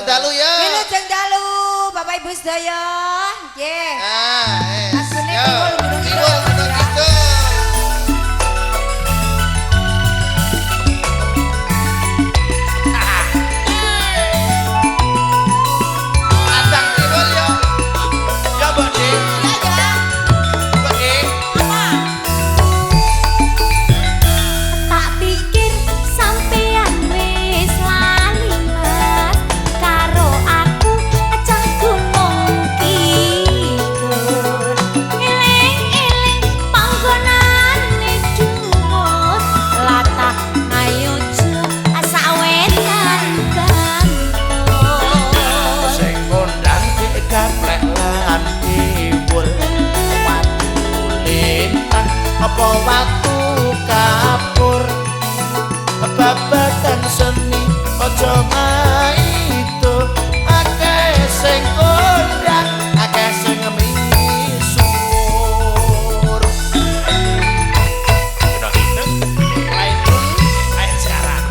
Dalu ya. Wilujeng dalu Bapak Ibu sedaya. Nggih. Nah, Lagune Tiwul Gunung Kidul. Tiwul Gunung Kidul. Adang tiwul yo. Ya Mbok Dik. Iya ya. Mbok Dik. Apa? Tak pikir sampean wis lali Mas karo aku cah Gunung Kidul. Eling-eling panggonane dhuwur latah Ngayoja sawetan Bantul. Sing kondang gaplek lan tiwul watu lintang apa watu kapur babagan seni aja maido akeh sing kondang akeh sing misuwur. Gunung Kidul. Lain dulu, lain sekarang.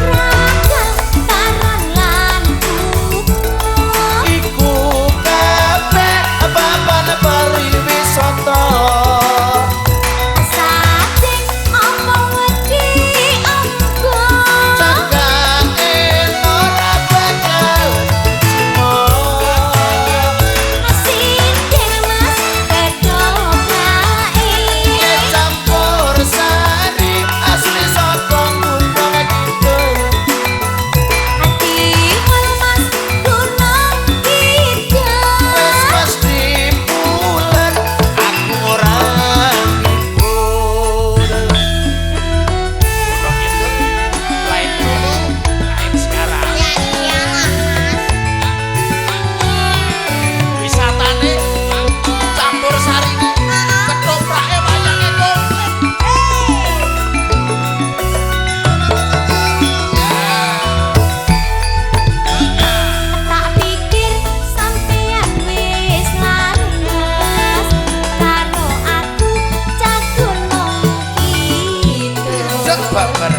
Kragal taran lan kutha Iku kabeh papan pariwisata. Saking apa wedi anggo Cegake ora bakal diterima. Sinden Mas ketoprake Campur sari asli saka Gunung Kidul. Tiwul Mas Gunung Kidul. Wis mesti pulen aku ora ngibul. Gunung Kidul. Lain dulu, lain sekarang. Ya iyalah Mas. Wisatane campur sarine, ketoprake wayange komplit. Tak pikir sampean wis lali Mas karo aku cah Gunung Kidul. Dek babar.